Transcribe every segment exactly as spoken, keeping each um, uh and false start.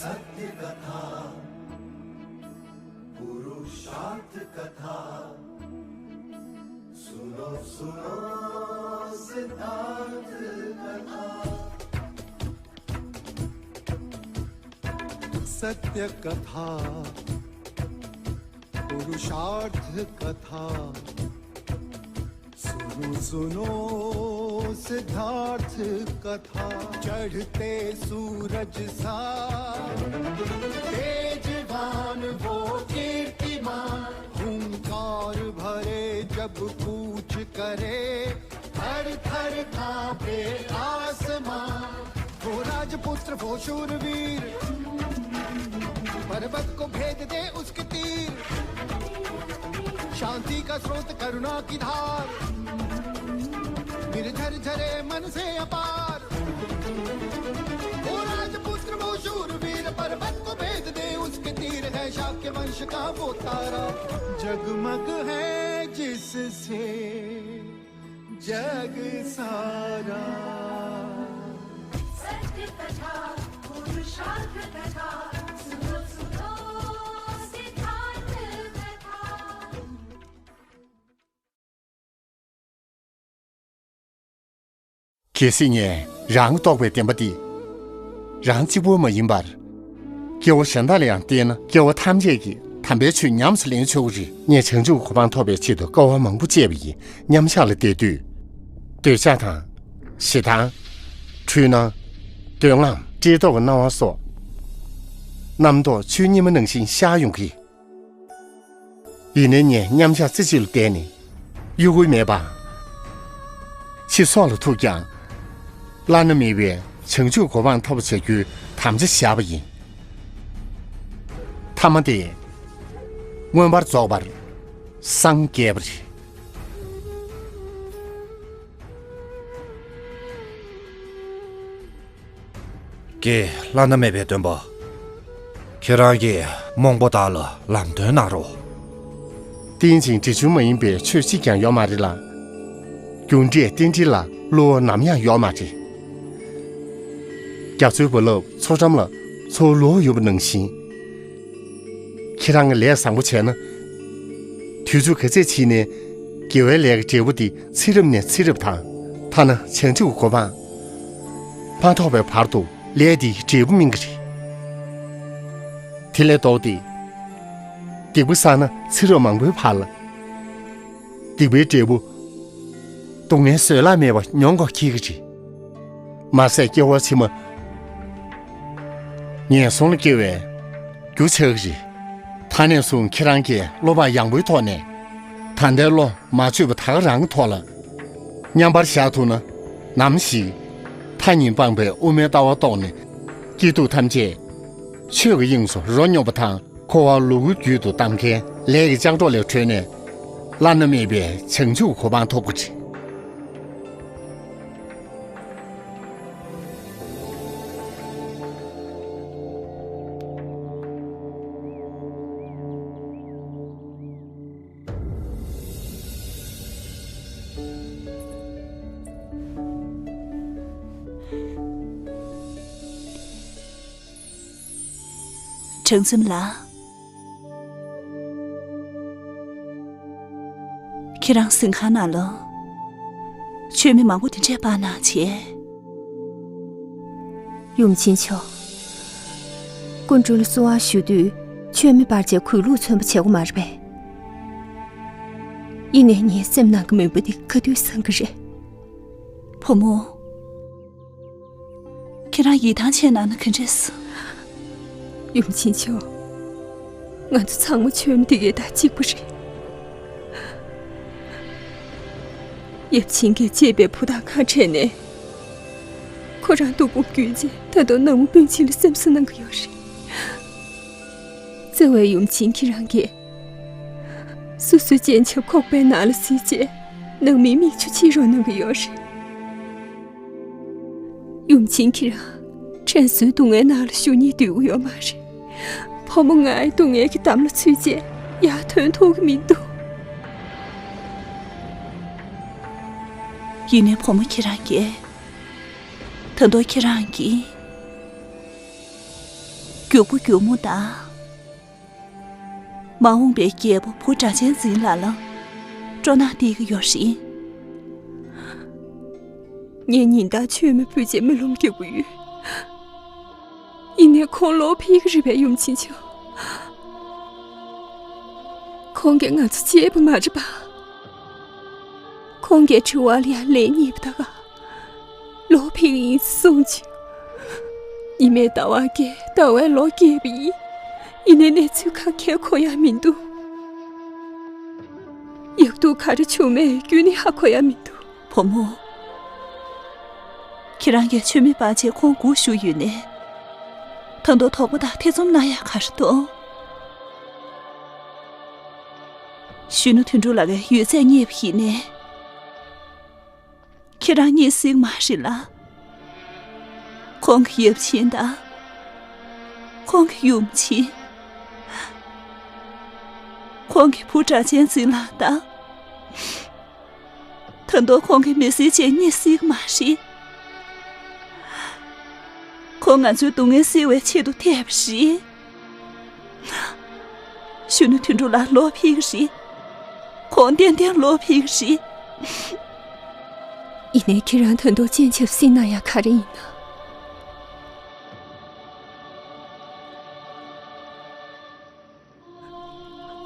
सत्य कथा, पुरुषार्थ कथा। सुनो, सुनो सिद्धार्थ कथा। सत्य कथा, पुरुषार्थ कथा। सुनो, सुनो सिद्धार्थ कथा। चढ़ते सूरज सा तेजवान वो कीर्तिमान, हुंकार भरे जब कूच करे, थर थर कांपे आसमां। वो राजपुत्र, वो शूरवीर, पर्वत को भेद दे उसके तीर। शांति का स्रोत, करुणा की धार, निर्झर झरे मन से अपार। वो राजपुत्र, वो शूरवीर, पर्वत को भेद दे उसके तीर। है शाक्य वंश का वो तारा, जगमग है जिससे जग सारा। सत्य कथा, पुरुषार्थ कथा, सुनो, सुनो सिद्धार्थ कथा। གལ་སྲིད་ངས་རང་རྟོགས་པའི་བདེན་པ་འདི་རང་གཅིག་པུ་མ་ཡིན་པར། སྐྱེ་བོ་གཞན་དག་ལ་ཡང་བསྟན་ན། སྐྱེ་བོ་ཐམས་ཅད་ཀྱིས་དམ་པའི་ཆོས་ཉམས་སུ་ལེན་ཆོག་གི་རེད། ངས་བྱང་ཆུབ་གོ་འཕང་ཐོབ་པའི་ཆེད་དུ་དཀའ་བ་མང་པོ་སྤྱད་པ་ཡིན། མཉམ་བཞག་ལ་བསྡད་དུས། འདོད་ཆགས་དང་། ཞེ་སྡང་། འཁྲུལ་སྣང་། འདོད་རྔམ། བཀྲེས་ལྟོགས་ཀྱི་སྣང་བ་སོགས། རྣམ་རྟོག་ཆུ་སྙིལ་མ་ནང་བཞིན་ཤར་ཡོང་གི། ཡིན་ནའི་ངས་མཉམ་བཞག་རྩེ་གཅིག་ལ་བསྡད་ནས། གཡོ་འགུལ་མེད་པ། ཕྱི་སྲོག་ལ་ཐུག་ཀྱང་། བླ་ན་མེད་པའི་བྱང་ཆུབ་གོ་འཕང་ཐོབ་པ་བྱ་རྒྱུའི་དམ་བཅའ་བཞག་པ་ཡིན། ཐ་མ་དེ། མངོན་པར་རྫོགས་པར་སངས་རྒྱས་པ་རེད། ཀྱེ། བླ་ན་མེད་པའི་སྟོན་པ། ཁྱེད་རང་གིས་རྨོངས་པ་དག་ལ་ལམ་སྟོན་གནང་རོགས། རྟེན་ཅིང་འབྲེལ་འབྱུང་མ་ཡིན་པའི་ཆོས་གཅིག་ཀྱང་ཡོད་མ་རེད་ལ། རྒྱུ་འབྲས་རྟེན་འབྲེལ་ལ་བསླུ་བ་ནམ་ཡང་ཡོད་མ་རེད། རྒྱ་མཚོའི་རྦ་རླབས་མཚོ་འགྲམ་ལ་མཚོ་བསླུ་བ་ཡོད་པ་ནང་བཞིན། ཁྱེད་རང་གིས་ལས་བཟང་པོ་བྱས་ན། དུས་ཚོད་ག་ཚད་ཕྱིན་ནའི་དགེ་བའི་ལས་ཀྱི་འབྲས་བུ་དེ་ཚེ་རབས་ནས་ཚེ་རབས་དང་། ཐ་ན་བྱང་ཆུབ་གོ་འཕང་མ་ཐོབ་པའི་བར་དུ་ལས་དེའི་འབྲས་བུ་སྨིན་གྱི་རེད། དེ་ལས་ལྡོག་སྟེ། སྡིག་པ་བསགས་ན་ཚེ་རབས་མང་པོའི་བར་ལ། སྡིག་པའི་འབྲས་བུ། སྡུག་བསྔལ་བཟོད་གླགས་མེད་པ་མྱོང་དགོས་འཁེལ་གྱི་རེད། མ་ཟད་སྐྱེ་བ་ཕྱི་མ་ངན་སོང་ལ་སྐྱེ་བའི་རྒྱུ་ཆགས་ཀྱི་རེད། ད་ནས་བཟུང་ཁྱེད་རང་གིས་བློ་བག་ཡངས་པོའི་ཐོག་ནས། ད་ལྟའི་བློ་མ་བཅོས་པ་ད་ག་རང་གི་ཐོག་ལ་མཉམ་པར་བཞག་ཐུབ་ན། ནམ་ཞིག་མཐའ་གཉིས་སྤངས་པའི་དབུ་མའི་ལྟ་བ་རྟོགས་ནས། སྐྱིད་སྡུག་ཐམས་ཅད་ཆོས་ཀྱི་དབྱིངས་སུ་རོ་སྙོམས་པ་དང་། འཁོར་བ་ལུ་གུའི་རྒྱུད་དུ་བསྡམས་མཁན་ལས་ཀྱི་ལྕགས་སྒྲོག་ལས་གྲོལ་ནས། བླ་ན་མེད་པའི་བྱང་ཆུབ་གོ་འཕང་ཐོབ་དགོས་ཀྱི། གྲངས་འཛོམས་ལགས། ཁྱེད་རང་གཟིམ་ཁང་ནང་ལ་མཆོད་མེ་མང་པོ་དེ་འདྲས་སྤར་གནང་བྱས། ཡུམ་ཆེན་མཆོག། སྐུ་མགྲོན་ལ་གསོལ་བ་ཞུ་དུས་མཆོད་མེ་སྤར་བྱས་གུས་ལུགས་མཚོན་པ་བྱེད་དགོས་མ་རེད་པས། ཡིན་ནའི་ངའི་སེམས་ནང་གི་མོས་པ་འདི་ག་དུས་སངས་ཀྱི་རེད། བུ་མོ། ཁྱེད་རང་ཡིད་ཐང་ཆད་གནང་ན་ག་འདྲས། ཡུམ་ཆེན་མཆོག། ང་ཚོ་ཚང་མ་ཆོས་མི་འདི་གའི་དང་གཅིག་པ་རེད། ཡབ་ཆེན་གྱིས་གཅེས་པའི་བུ་དང་ཁ་བྲལ་ནས། ཁོ་རང་སྡུག་སྦྱོང་བརྒྱུད་རྗེས་ད་དུང་ནང་མི་སྤུན་མཆེད་ལ་སེམས་གསོ་གནང་གི་ཡོད་རེད། བརྩེ་བའི་ཡུམ་ཆེན་ཁྱེད་རང་གིས། སོ་སོའི་སྤྱན་ཆབ་ཁོག་པའི་ནང་ལ་གཟིགས་རྗེས་ནང་མིའི་མིག་ཆུ་ཕྱིས་རོགས་གནང་གི་ཡོད་རེད། ཡུམ་ཆེན་ཁྱེད་རང་དྲན་གསོའི་སྡུག་བསྔལ་ནང་ལ་བཞུགས་སྙིང་འདོད་ཀྱི་ཡོད་མ་རེད། བུ་མོ་ང་ཡི་སྡུག་བསྔལ་གྱི་འདམ་ལ་ཚུད་རྗེས་ཡར་ཐོན་ཐུབ་ཀྱི་མི་འདུག་ཡིན་ནའི་བུ་མོ་ཁྱེད་རང་གིས། ད་དུང་ཁྱེད་རང་གིས། སྒྱུག་པོ་སྒྱུག་མོ་དང་། མ་འོངས་པའི་རྒྱལ་པོ་བུ་སྒྲ་གཅན་འཛིན་ལགས་ལ་སྤྲོ་སྣང་སྟེར་གྱི་ཡོད་རེད། ངས་ཉིན་ལྟར་མཆོད་མེ་ཕུལ་རྗེས་རྨི་ལམ་རྒྱག་གི་ཡོད། ཡིན་ནའི་ཁོང་ལོག་ཕེབས་ཀྱི་རེད་པས་ཡུམ་ཆེན་མཆོག་ཁོང་གིས་ང་ཚོ་བརྗེད་པ་མ་རེད་པ། ཁོང་གིས་དྲི་བ་ལ་ཡང་ལན་རྙེད་པ་ད་ག་ལོག་ཕེབས་ཀྱི་ཡིན་གསུངས་བྱུང་། ཉི་མའི་ཟླ་བ་བརྒྱད་ཟླ་བའི་ལོ་བརྒྱད་པ་ཡིན། ཡིན་ནའི་གནས་ཚུལ་ག་གེ་གོ་ཡ་མི་འདུག་ཡག་སྡུག་ག་རེ་བྱུང་མེད་རྒྱུན་ནས་ཧ་གོ་ཡ་མི་འདུག་བུ་མོ། ཁྱེད་རང་གིས་མཆོད་མེ་སྤར་རྗེས་ཁོང་སྒུག་བཞུགས་ཡོད་ནའི། ད་དུང་དོགས་པ་དང་ཐེ་ཚོམ་གནང་ཡ་ག་རེ་འདུག་གཞོན་ནུ་དོན་གྲུབ་ལགས་ཀྱི་ཡོད་ཚད་རྙེད་པ་ཡིན་ནའི། ཁྱེད་རང་རྙེད་སྲིད་མ་རེད་ལ། ཁོང་གི་ཡབ་ཆེན་དང་། ཁོང་གི་ཡུམ་ཆེན། ཁོང་གི་བུ་སྒྲ་གཅན་འཛིན་ལགས་དང་། ད་དུང་ཁོང་གི་མི་སེར་བཅས་རྙེད་སྲིད་མ་རེད། ཁོང་ང་ཚོའི་སྡུག་བསྔལ་སེལ་བའི་ཆེད་དུ་ཐེབས་པ་རེད། གཞོན་ནུ་དོན་གྲུབ་ལགས་ལོག་ཕེབས་ཀྱི་རེད། ཁོང་ཏན་ཏན་ལོག་ཕེབས་ཀྱི་རེད། ཡིན་ནའི་ཁྱེད་རང་ད་དུང་སྤྱན་ཆབ་སྲིད་གནང་ཡ་ག་རེ་ཡིན་ན།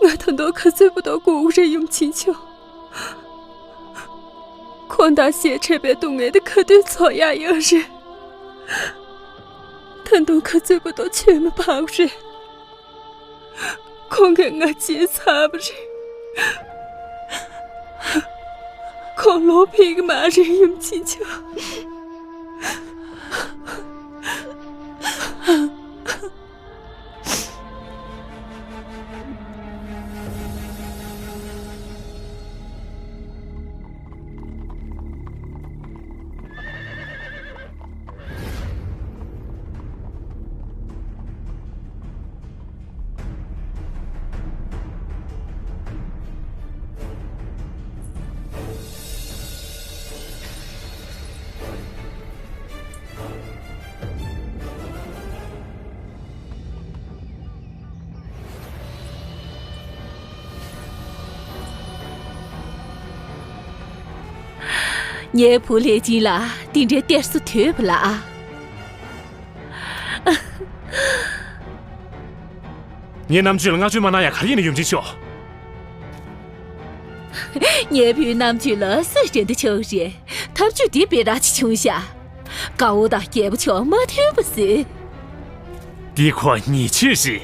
ང་ད་དུང་ག་ཚོད་བར་དུ་སྒུག་རེད་ཡུམ་ཆེན་མཆོག་ཁོང་དང་ཞལ་འཕྲད་པའི་སྡུག་བསྔལ་དེ་ག་དུས་ཚོར་ཡག་ཡོད་རེད། ད་དུང་ག་ཚོད་བར་དུ་མཆོད་མེ་སྤར་དགོས་རེད། ཁོང་གིས་ང་བརྗེད་ཚར་བ་རེད། ཁོང་ལོག་ཕེབས་ཀྱི་མ་རེད་ཡུམ་ཆེན་མཆོག་ངའི་བུ་ལྷས་སྦྱིན་ལ་འདི་འདྲའི་གཏེར་སོ་དོད་པ་ལ། ངའི་རྣམ་དཔྱོད་ལ་བསྔགས་བརྗོད་མ་གནང་ཡ་ག་རེ་ཡིན་ན་ཡུམ་ཆེན་མཆོག་ངའི་བུའི་རྣམ་དཔྱོད་ལ་སུས་འགྲན་ཟླ་ཆོག་རེད། ཐབས་ཇུས་འདི་དཔེ་ར་ཅིག་བྱུང་ཤག་དགའ་བོ་དང་རྒྱལ་པོ་མཆོག་མ་མཐུན་པ་བཟོས། འདི་ཁོ་ཉེས་ཆད་རེད།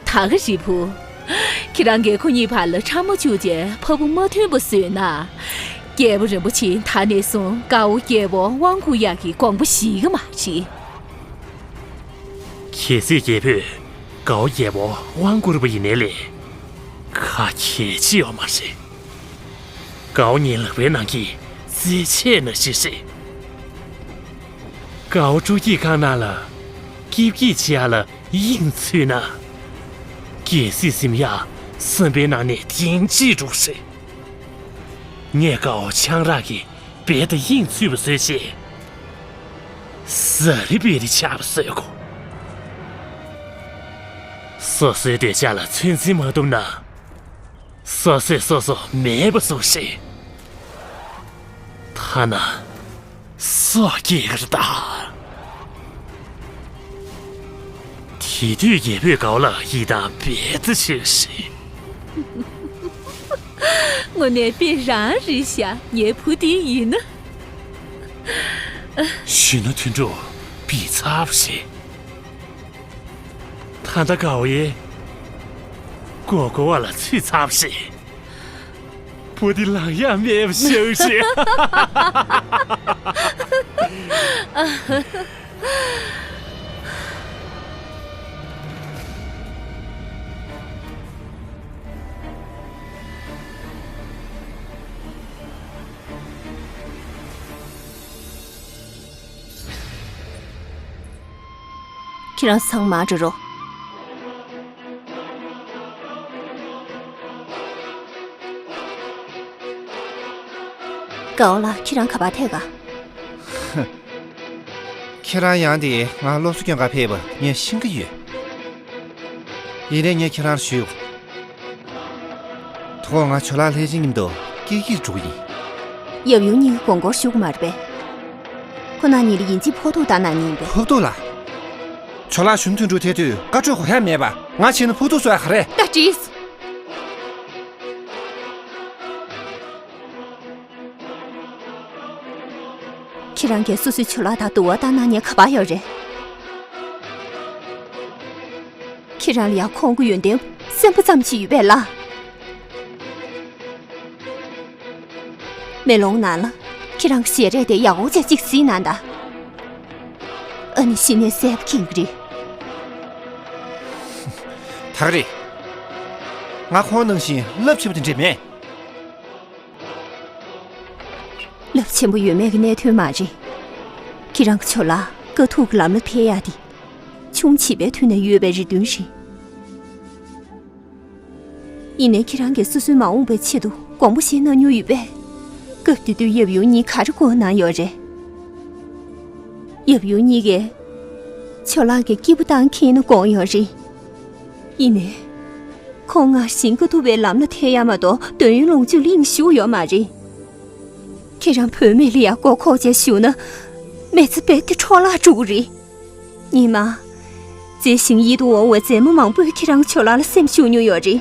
ད་ག་རི་བུ། ཁྱེད་རང་གིས་ཁོ་གཉིས་བར་ལ་ཁྲ་མོ་བཅུག་རྗེས་ཕ་བུ་མ་མཐུན་པ་བཟོས་ན། རྒྱལ་པོ་རིན་པོ་ཆེ་ད་ནས་བཟུང་དགའ་བོ་རྒྱལ་པོ་དབང་བསྐུར་ཡག་གི་དགོངས་པ་བཞེས་གི་མ་རེད། གལ་སྲིད་རྒྱལ་པོས་དགའ་བོ་རྒྱལ་པོ་དབང་བསྐུར་བ་ཡིན་ནའི་ལས། ཁ་གྱེས་ཅི་ཡོད་མ་རེད། དགའ་བོ་ངའི་ལག་པའི་ནང་གི་རྩེད་ཆས་ནང་བཞིན་རེད། དགའ་བོ་སྤྲོ་སྐྱིད་ཁང་ནང་ལ་སྐྱིད་སྐྱིད་བྱེད་ཡ་ལ་དབྱིངས་ཚུད་ན། གལ་སྲིད་སིམ་ཡ་བསམ་པའི་ནང་ནས་དེང་ཅི་འགྲོ་རེད། ངས་དགའ་བོ་ཆང་རག་གི་རྦད་དེ་དབྱིངས་ཚུད་པ་བཟོས་རྗེས། ཟ་རི་བེ་རི་ཆགས་པ་བཟོས་གོ། སོ་སོའི་འདོད་ཆགས་ལ་ཚོད་འཛིན་མ་ཐུབ་ན། སོ་སོས་སོ་སོ་མེད་པ་བཟོ་ཞིག་ཐ་ན་སྲོག་སྐྱེལ་གར་གདའ། དེ་དུས་རྒྱལ་པོས་དགའ་བོ་ལ་ཡིད་ཐང་རྦད་དེ་ཆེ་ཞིག་དངོས་གནས་དཔེ་རང་རེད་ཤག་ངའི་བུ་དེ་ཡིན་ན། གཞོན་ནུ་དོན་གྲུབ་བི་ཚར་བ་ཞིག་ད་ལྟ་དགའ་བོ་ཡིས་མགོ་སྐོར་བ་ལ་ཚུད་ཚར་བ་ཞིག་བུ་འདི་ལང་ཡག་མེད་པ་ཤག་ཞིག་ཁྱེད་རང་ཚང་མ་འགྲོ་རོགས། དགའ་བོ་ལགས། ཁྱེད་རང་ག་པར་ཐད་ག་ཁྱེད་རང་ཡང་དེ་ང་སློབ་གསོ་སྐྱོན་ག་ཕེབས་པ་ངས་ཤེས་ཀྱི་ཡོད། ཡིན་ནའི་ངས་ཁྱེད་རང་ཞུ། ཐོག་ང་ཇོ་ལགས་ལྷས་བྱིན་མཉམ་དུ་ཀིར་ཀིར་འགྲོ་གི་ཡིན། ཡབ་ཡུམ་གཉིས་ཀྱི་དགོངས་སྐོར་ཞུ་གི་མ་རེད་པས། ཁོ་ན་ཉིན་ལ་ཡིན་གཅིག་ཕོག་ཐུག་བཏང་ན་ཉན་པས། ཕོག་ཐུག་ལ། ཇོ་ལགས་གཞོན་དུ་འགྲོ་ཐལ་དུས་བཀའ་འཁྲོལ་གོ་ཡ་མེད་པ་ང་བྱས་ན་ཕོག་ཐུག་བཟོ་ཡ་ག་རེད། ད་བྲིས། ཁྱེད་རང་གིས་སོ་སོའི་ཇོ་ལགས་དང་དུ་བ་བཏང་ན་ཉན་ག་པར་ཡོད་རེད། ཁྱེད་རང་ལ་ཡང་ཁོང་གི་ཡོན་ཏན་སེམས་པ་ཙམ་ཞིག་ཡོད་པས་ལ། མེ་ལོང་ནང་ལ་ཁྱེད་རང་གི་ཞལ་རས་དེ་ཡག་པོ་བྱས་གཅིག་གཟིགས་གནང་དང་། ཨ་ནི་གཞི་ནས་གསལ་པོ་མཁྱེན་གྱི་རེད། ད་ག་རེད། ང་ཁོང་ནང་བཞིན་རླབས་ཆེན་པོ་དེ་འདྲས་མེད། རླབས་ཆེན་པོ་ཡོད་མེད་ཀྱི་གནད་དོན་མ་རེད། ཁྱེད་རང་གི་ཇོ་ལགས་དཀའ་ཐུབ་ཀྱི་ལམ་ལ་ཐེག་ཡག་དེ། ཆུང་བྱིས་པའི་དུས་ནས་ཡོད་པའི་རེ་འདུན་རེད། ཡིན་ནའི་ཁྱེད་རང་གིས་སོ་སོའི་མ་འོངས་པའི་ཆེད་དུ་དགོངས་པ་བཞེས་གནང་མྱོང་ཡོད་པས། སྐབས་དེ་དུས་ཡབ་ཡུམ་གཉིས་ག་རེ་གོ་གནང་ཡོད་རེད། ཡབ་ཡུམ་གཉིས་ཀས་ཇོ་ལགས་ཀྱི་སྐྱིད་པོ་བཏང་མཁན་ནི་དགོངས་ཡོད་རེད། ཡིན་ནའི། ཁོང་སྔར་བཞིན་དཀའ་ཐུབ་པའི་ལམ་ལ་ཐེག་ཡ་མ་གཏོགས་འདོད་ཡོན་ལོངས་སྤྱོད་གླེང་ཞུ་ཡོད་མ་རེད། ཁྱེད་རང་བུད་མེད་ལ་ཡ་མགོ་འཁོར་བྱས་བཞུགས་ན། མི་ཚེ་རྦད་དེ་འཕྲོ་བརླག་འགྲོ་གི་རེད། ཉི་མ། མཛེས་ཤིང་ཡིད་དུ་འོང་བའི་མཛེས་མ་མང་པོས་ཁྱེད་རང་ཇོ་ལགས་ལ་སེམས་ཤུགས་མྱོང་ཡོད་རེད།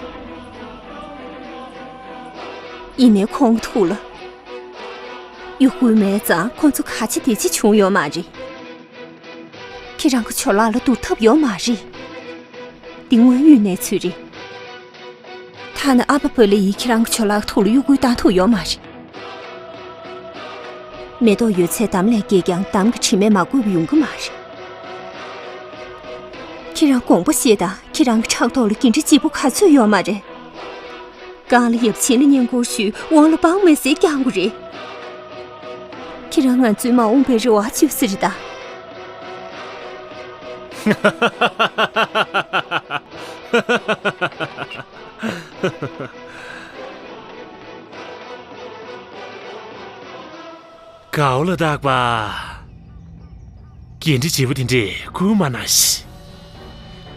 ཡིན་ནའི་ཁོང་ཐུགས་ལ། གཡོ་འགུལ་མེད་ཙང་ཁོང་ཚོ་ག་ཅི་དེ་ཅི་བྱུང་ཡོད་མ་རེད། ཁྱེད་རང་གི་ཇོ་ལགས་ལ་བསྡུར་ཐབས་ཡོད་མ་རེད། འདི་དངོས་ཡོད་གནས་ཚུལ་རེད། ཐ་ན་ཨ་ཕ་པ་ལི་ཡིས་ཁྱེད་རང་གི་ཇོ་ལགས་ཐུགས་ལ་གཡོ་འགུལ་བཏང་ཐུབ་ཡོད་མ་རེད། མེ་ཏོག་ཡོད་ཚད་འདམ་ལས་སྐྱེས་ཀྱང་འདམ་གྱི་དྲི་མས་མ་གོས་པ་ཡོང་གི་མ་རེད། ཁྱེད་རང་དགོངས་པ་བཞེས་དང་ཁྱེད་རང་གི་ཕྲག་ཐོག་ལ་འགན་འཁྲི་ལྗིད་པོ་ག་ཚོད་ཡོད་མ་རེད། གང་ལ་ཡབ་ཆེན་ལ་བསྙེན་བཀུར་ཞུས། དབང་ལ་འབངས་མེད་སའི་སྐྱབས་མགོན་རེད། ཁྱེད་རང་ང་ཚོའི་མ་འོངས་པའི་རེ་བ་བཅོལ་ས་རེད་ད། གའོ་ལ་དྭགས་པ། འགན་འཁྲི་ལྗིད་པོ་དེ་འདྲས་བསྐུལ་མ་གནང་ཞིག་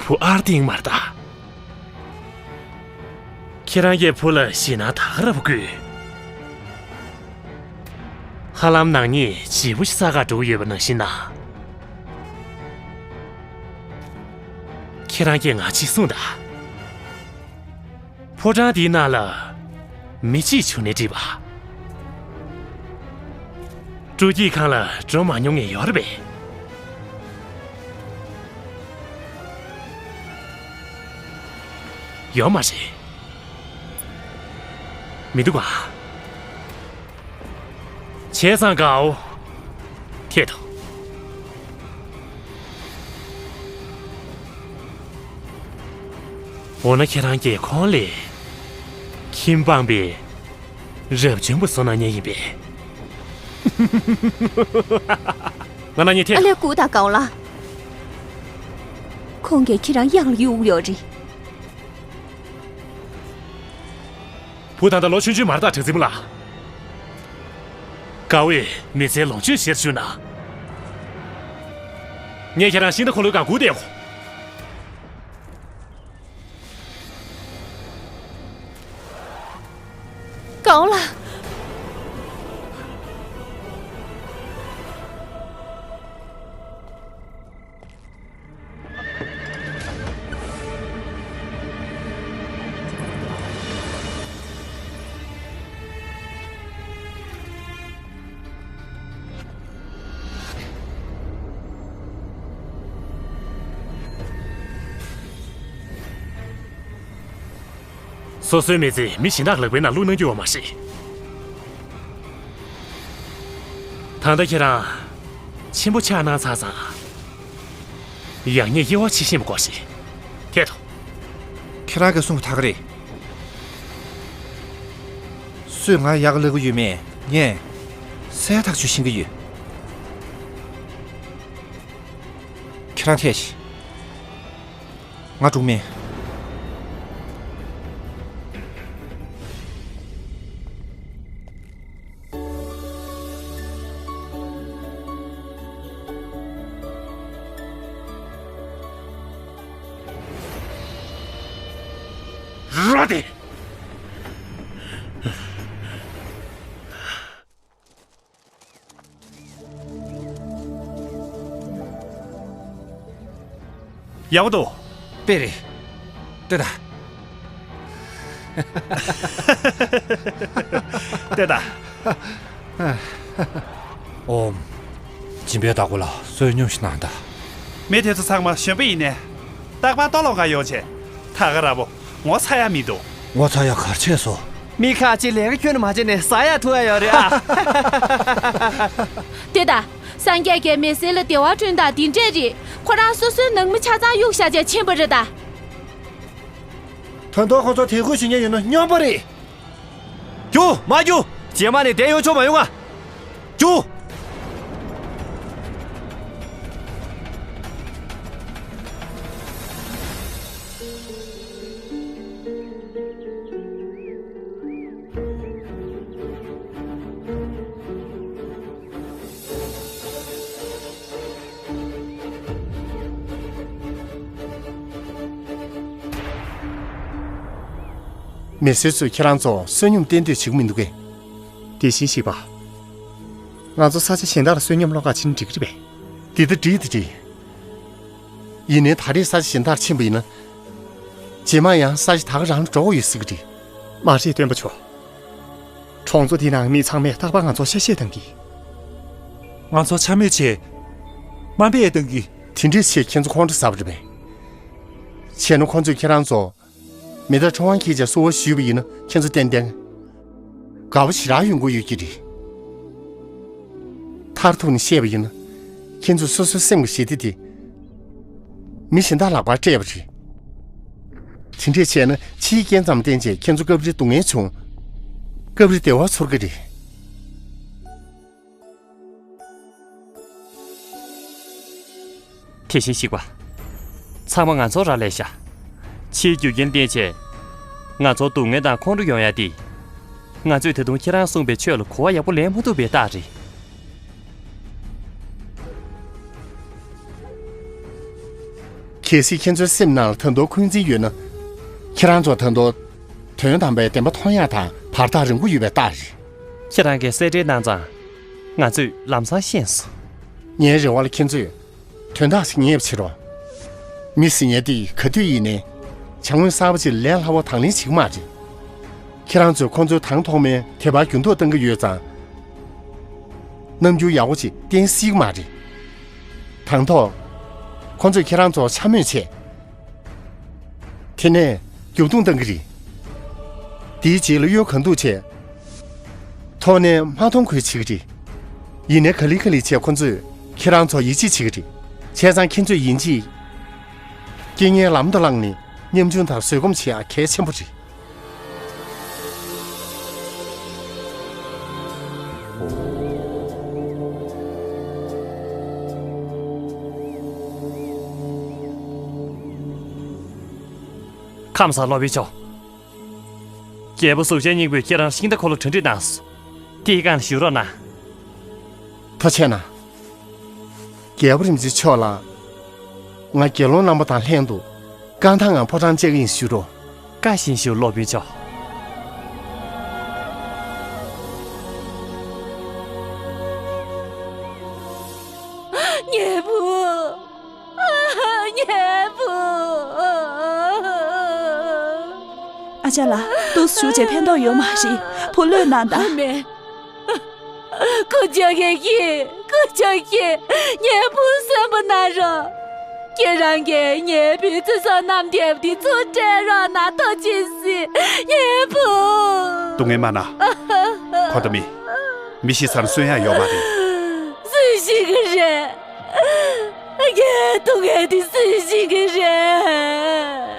བུ་ཨར་ཏིང་མར་ད། ཁྱེད་རང་གིས་བུ་ལ་ཞེད་སྣང་ད་ག་རང་བསྐུལ། ཧ་ལམ་ནག་ཉེས་ལྗིད་པོ་ཞིག་ས་ག་འགྲོ་གི་ཡོད་པ་ནང་བཞིན་ན། ཁྱེད་རང་གིས་ང་གཅིག་གསུངས་དང་། ཕོ་བྲང་འདིའི་ནང་ལ་མི་གཅིག་བྱུང་ནས་འགྲིག་པ། སྤྲོ་སྐྱིད་ཁང་ལ་འགྲོ་མ་མྱོང་མཁན་ཡོད་རེད་པས། ཡོད་མ་རེད། མི་འདུག་ག་བྱས་ཙང་དགའ་བོ། ཁྱེད་དང་། འོ་ན་ཁྱེད་རང་གིས་ཁོང་ལ་ཁྱིམ་སྤངས་པའི་རབ་བྱུང་པ་བཟོ་གནང་མཁན་ཡིན་པས། ང་ན་ཉེ་ཐེ། ཨ་ལས་སྐུ་དང་དགའ་བོ་ལགས། ཁོང་གིས་ཁྱེད་རང་གཡང་ལ་གཡུག་ཡོད་རེད། བུ་ད་ལྟ་ལོ་ཆུང་ཆུང་མ་རེད་ད་གྲགས་འཛིན་མོ་ལགས། དགའ་བོས་མི་ཚེའི་ལོངས་སྤྱོད་གཞིར་བཅུག་ན། ངས་ཁྱེད་རང་ཤིང་རྟ་འཁོར་ལོའི་སྒང་སྒུག་བསྡད་ཡོང་། དགའ་བོ་ལགས། སོ་སོའི་མི་ཚེ་མི་གཞན་དག་ལག་པའི་ནང་བླུག་གནང་རྒྱུ་ཡོད་མ་རེད། ད་ལྟ་ཁྱེད་རང་ཆེན་པོ་ཆགས་གནང་ཚར་ཙང་། ཡག་ཉེས་དབྱེ་བ་ཕྱེ་ཤེས་པ་དགོས་ཤིང་། ཁྱེད་དོ། ཁྱེད་རང་གིས་གསུངས་པ་ད་ག་རེད། སུས་ང་ཡག་ལབ་ཀྱི་ཡོད་མེད་ངས་གསལ་ཐག་ཆོད་ཤེས་ཀྱི་ཡོད། ཁྱེད་རང་ཐད་ཤིག་ང་འགྲོ་གི་མེད། རོ་དེ། ཡག་པོ་འདུག་དཔེ་རེད། ལྟོས་དང་། ལྟོས་དང་། ཨོམ། སྦྱིན་པའི་བདག་པོ་ལ་བསོད་སྙོམས་ཤིག་གནང་དང་། མི་དེ་ཚོ་ཚང་མ་གཞོན་པ་ཡིན་ནས། རྟག་པར་ལྟོ་སློང་ག་ཡོང་བྱས། ད་ག་ར་བོ་ངོ་ཚ་ཡ་མི་འདུག་ངོ་ཚ་ཡ་ག་རེ་བྱས་སོང་། མི་ཁག་ཅིག་ལས་ཀ་ཁྱོན་ནས་མ་བྱས་ནས་ཟ་ཡ་འཐུང་ཡ་ཡོད་རེད་ཨ། དེ་ད། སངས་རྒྱས་ཀྱིས་མི་སེར་ལ་བདེ་བ་བསྐྲུན་སྟངས་འདི་འདྲས་རེད། ཁོ་རང་སོ་སོའི་ནང་མི་ཆ་ཚང་གཡུག་བཞག་བྱས་ཕྱིན་པ་རེད་ད། ད་དུང་ཁོ་ཚོ་དད་གུས་བྱེད་མཁན་ཡོད་ན་སྨྱོན་པ་རེད། རྒྱུགས་མ་རྒྱུགས། རྗེས་མ་ནས་བསྡད་ཡོང་ཆོག་མ་ཡོང་ང་། རྒྱུགས། མི་སེར་ཚོས་ཁྱེད་རང་ཚོ་བསོད་སྙོམས་བསྟེན་འདོད་བྱེད་ཀྱི་མི་འདུག་གས། དེ་བཞིན་གཤེགས་པ། ང་ཚོ་ས་ཆ་གཞན་དག་ལ་བསོད་སྙོམས་སློང་ག་ཕྱིན་ན་འགྲིག་གི་རེད་པས། འདི་ལྟ་འགྲིག་འདི་འགྲིག་ཡིན་ནའི་ད་རེས་ས་ཆ་གཞན་དག་ཕྱིན་པ་ཡིན་ན། རྗེས་མ་ཡང་ས་ཆ་ད་ག་རང་ལ་འགྲོ་དགོས་ཡོད་སྲིད་ཀྱི་རེད། མ་རེད་སྟོན་པ་མཆོག་གྲོང་ཚོ་འདི་ནང་མི་ཚང་མས་རྟག་པར་ང་ཚོར་ཤ་ཤེད་གཏང་གི། ང་ཚོར་འཕྱ་སྨོད་བྱས། དམའ་འབེབས་གཏང་གི། དེ་འདྲས་བྱས་ཁྱེད་ཚོ་ཁོང་ཁྲོ་ཟ་བ་རེད་པས། བྱས་ན་ཁོང་ཚོས་ཁྱེད་རང་ཚོ། མི་ཐག་ཁྲོ་དབང་གིས་ཀྱང་གསོལ་བ་ཞུས་པ་ཡིན་ན་ཁྱེད་ཚོ་ཏན་ཏན། དགའ་པོ་ཞེ་དྲག་ཡོང་གི་ཡོད་ཀྱི་རེད། མཐར་ཐུག་ནས་བཤད་པ་ཡིན་ན། ཁྱེད་ཚོས་སོ་སོའི་སེམས་ཀྱི་ཞི་བདེ་དེ། མི་གཞན་དག་ལག་པར་སྤྲད་པ་རེད། དེ་འདྲས་བྱས་ན་ཕྱིའི་རྐྱེན་ཙམ་བརྟེན་བྱས་ཁྱེད་ཚོ་སྐབས་རེ་སྡུག་བསྔལ་བྱུང་། སྐབས་རེ་བདེ་བ་ཚོར་གི་རེད། དེ་བཞིན་གཤེགས་པ། ཚང་མ་ང་ཚོར་རག་ལས་ཤག་ཕྱིའི་རྒྱུ་རྐྱེན་བརྟེན་བྱས། ང་ཚོར་སྡུག་བསྔལ་དང་ཁོང་ཁྲོ་ཡོང་ཡ་དེ། ང་ཚོས་ད་དུང་ཁྱེད་རང་གསུངས་པའི་ཆོས་ལ་གོ་བ་ཡག་པོ་ལེན་མ་ཐུབ་པའི་རྟགས་རེད། གལ་སྲིད་ཁྱེད་ཚོའི་སེམས་ནང་ལ་ད་དུང་འཁོན་འཛིན་ཡོད་ན། ཁྱེད་རང་ཚོ་ད་དུང་། དོན་དམ་པའི་བདེན་པ་མཐོང་ཡག་དང་བར་ཐག་རིང་པོ་ཡོད་པའི་རྟགས་རེད། ཁྱེད་རང་གིས་གསལ་འགྲེལ་གནང་ཙང་། ང་ཚོས་ལམ་སང་ཤེས་སོང་། ངའི་རེ་བ་ལ་ཁྱེད་ཚོས། དོན་དག་ཞིག་ངེས་པ་བྱེད་རོགས། མི་ཟེར་མཁན་དེ་ག་དུས་ཡིན་ནའི། བྱ་དངོས་གསར་པ་ཅིག་ལས་སླ་བོ་དང་ལེན་བྱེད་ཀྱི་མ་རེད། ཁྱེད་རང་ཚོས་ཁོང་ཚོའི་དང་ཐོག་མའི་དད་པ་འགྱུར་ལྡོག་གཏང་གི་ཡོད་ཙང་། རྣམ་འགྱུར་ཡག་པོ་ཅིག་བསྟན་སྲིད་ཀྱི་མ་རེད། དང་ཐོག་ཁོང་ཚོས་ཁྱེད་རང་ཚོར་འཕྱ་སྨོད་བྱས། དེ་ནས་རྒྱབ་རྡུང་གཏང་གི་རེད། དེའི་རྗེས་ལ་གཡོལ་གང་ཐུབ་བྱས། ཐོག་ནས་མ་མཐོང་ཁུལ་བྱེད་ཀྱི་རེད། ཡིན་ནའི་ག་ལེ་ག་ལེ་བྱས་ཁོ་ཚོས་ཁྱེད་རང་ཚོར་ཡིད་ཆེས་བྱེད་ཀྱི་རེད། བྱས་ཙང་ཁྱེད་ཚོས་ཡིན་གཅིག་རྐྱེན་ངན་ལམ་དུ་བསླངས་ནས་ཉམ་ཆུང་དང་བཟོད་སྒོམ་བྱེད་ཡག་གལ་ཆེན་པོ་རེད། ཁམས་བཟང་སློབ་དཔོན་མཆོག་རྒྱལ་པོ་གཟུགས་ཅན་སྙིང་པོས་ཁྱེད་རང་ཤིང་རྟ་འཁོར་ལོ་གྲ་སྒྲིག་གནང་སོང་། དེའི་སྒང་ལ་བཞུགས་རོགས་གནང་། ཐུགས་རྗེ་གནང་། རྒྱལ་པོ་རིན་པོ་ཆེ་མཆོག་ལ། ང་དགེ་སློང་རྣམ་པ་དང་ལྷན་དུ། རྐང་ཐང་ངང་ཕོ་བྲང་བཅར་གྱི་ཡིན་ཞུ་རོགས། བཀའ་བཞིན་ཞུ་སློབ་དཔོན་མཆོག་ཉལ་བུ། ཉལ་བུ། ཨ་ཅག་ལགས། འདུག་སེ་བཞུགས་བྱས་ཕན་ཐོགས་ཡོད་མ་རེད། བུ་ལོན་གནང་དང་། མེད། སྐུ་ཕྱོགས་ཀྱི། སྐུ་ཕྱོགས་ཀྱི། ཉལ་བུ་གསོན་པོ་གནང་རོགས། ཁྱེད་རང་གིས་ཉལ་བུའི་ཚེ་སྲོག་བསྣམས་བསྡད་པ་དེ་ཚུར་སྤྲད་རོགས་གནང་། ཐུགས་རྗེ་གཟིགས། ཉལ་བུ། སྡུག་བསྔལ་མ་གནང་། ཁོ་ད་མི། མི་ཤི་ས་ལ་གསོན་ཡག་ཡོད་མ་རེད། སུས་ཤེས་ཀྱི་རེད། ངའི་སྡུག་བསྔལ་དེ་སུས་ཤེས་ཀྱི་རེད།